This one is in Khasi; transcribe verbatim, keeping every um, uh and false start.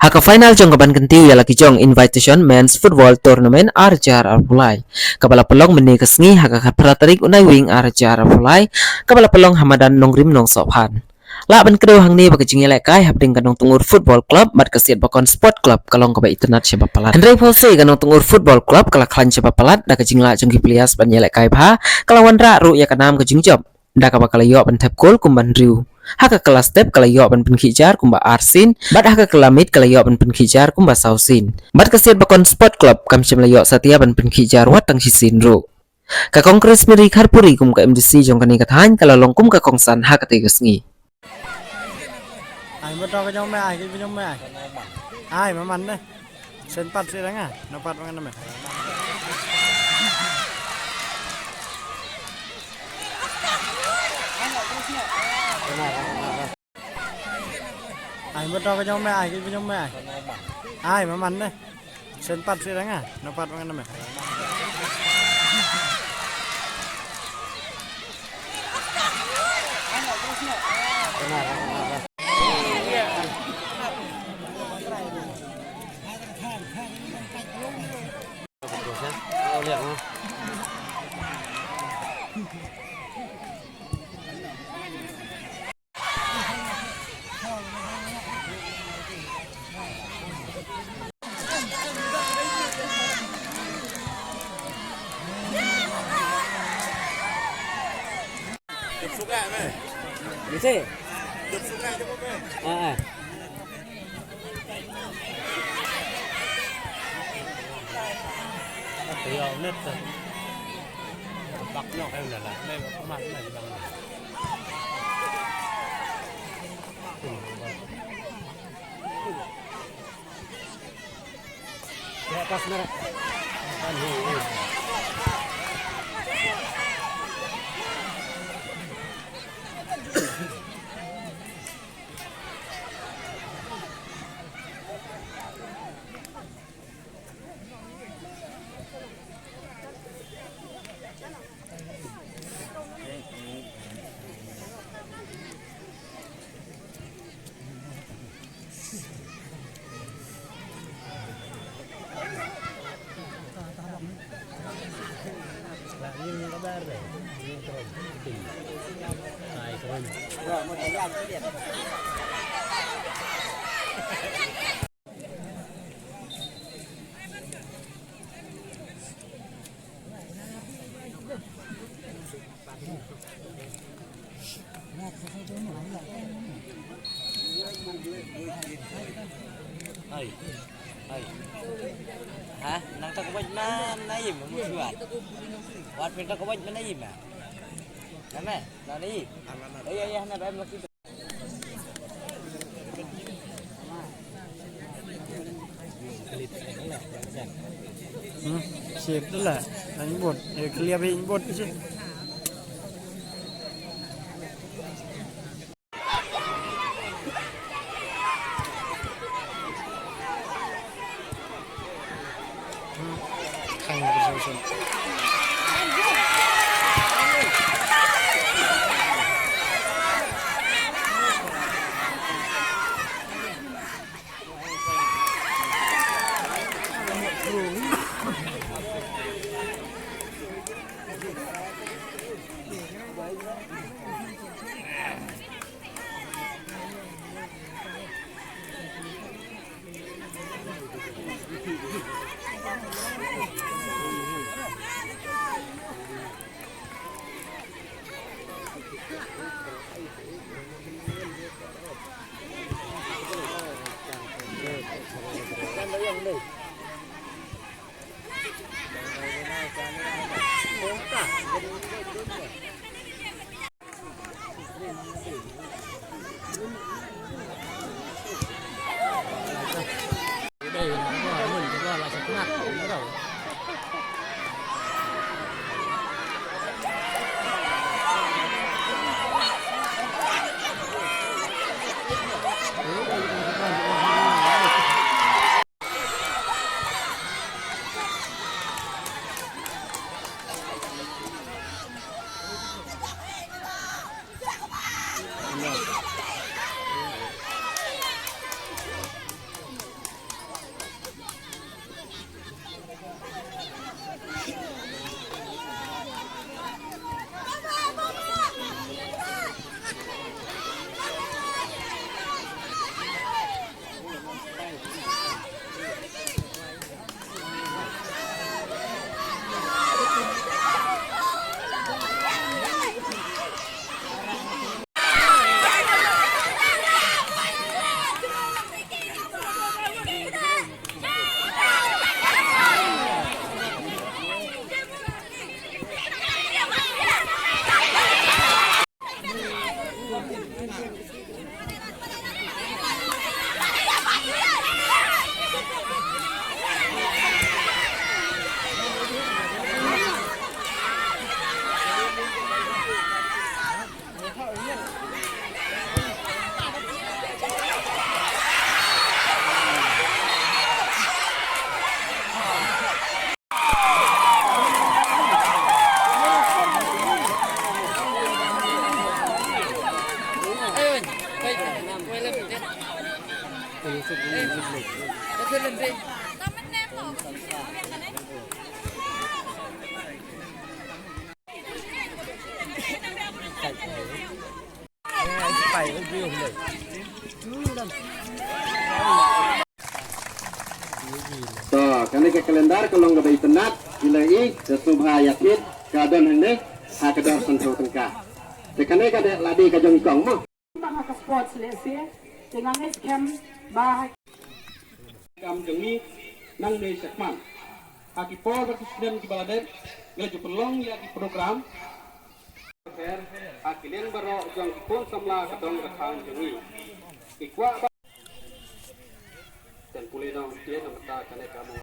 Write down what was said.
Ha ka final jong ka ban kyntiew ïa la ki jong Invitation Men's Football Tournament ar hajar arphew lai, kaba la pynlong mynne ka sngi ha ka khatphra tarik u Naiwieng ar hajar arphew lai, kaba la pynlong ha madan Nongrim Nongsohphan. Lah ban kdew hangne ba ka jingïalehkai hapdeng ka Nongtngur Football Club bad ka Siatbakon Sport Club ka long kaba itynnad shibun palat. Hynrei phewse ka Nongtngur Football Club ka la khlaiñ shibun palat da ka jinglah jong ki players ban ïalehkai bha, ka la wanrah ruh ïa ka nam ka jingjop da kaba ka la ïoh ban thep kol kumba hynriew. Ha ka kylla step ka la ïoh ban pynkhih jar kumba ar sien, bad ha ka kylla miet ka la ïoh ban pynkhih jar kumba saw sien. Bad ka Siatbakon Sport Club kam shym la ïoh satia ban pynkhih jar wat tang shisien ruh. Ka Kong Chris Mary Kharpuri kum ka M D C jong kane ka thaiñ ka la long kum ka kongsan ha katei ka sngi. Ai, mata ka jong me ai, ka jong me ai. Ai, maman ne. Sen pat sirang ah, na pat mangan me. Ai, mata ka jong me ai, ka jong me ai. Ai, maman ne. Sen pat sirang ah, na pat mangan me. Mesti. Ah, ah. Hai. Hai. Ha? Nang tak baik na na im mu suat. Wat pin tak baik na im. Nama? Na ni. Iya, iya, na ba em laki. Hmm, sip tu lah. Nang bot, eh, kelia bing bot sih. To, kane ka kalendar ka long kaba itynnad, ila i, te sngewbha ïa thied, ka don hangne, ha ka dor san phew tyngka. Te kane ka dei la dei ka jong i kong mo. Ba nga ka sports lehse, te nga ngeit skhem ba kam jong ngi nangne shakhmat. Ha ki por bad ki snem kiba la dep, ngi la ju pynlong ïa ki program. Pher, ha ki liang baroh jong ki khun samla ka dong ka thaiñ jong ngi. Ki kwah ba. Ten pule nong tien na mata kane ka mo.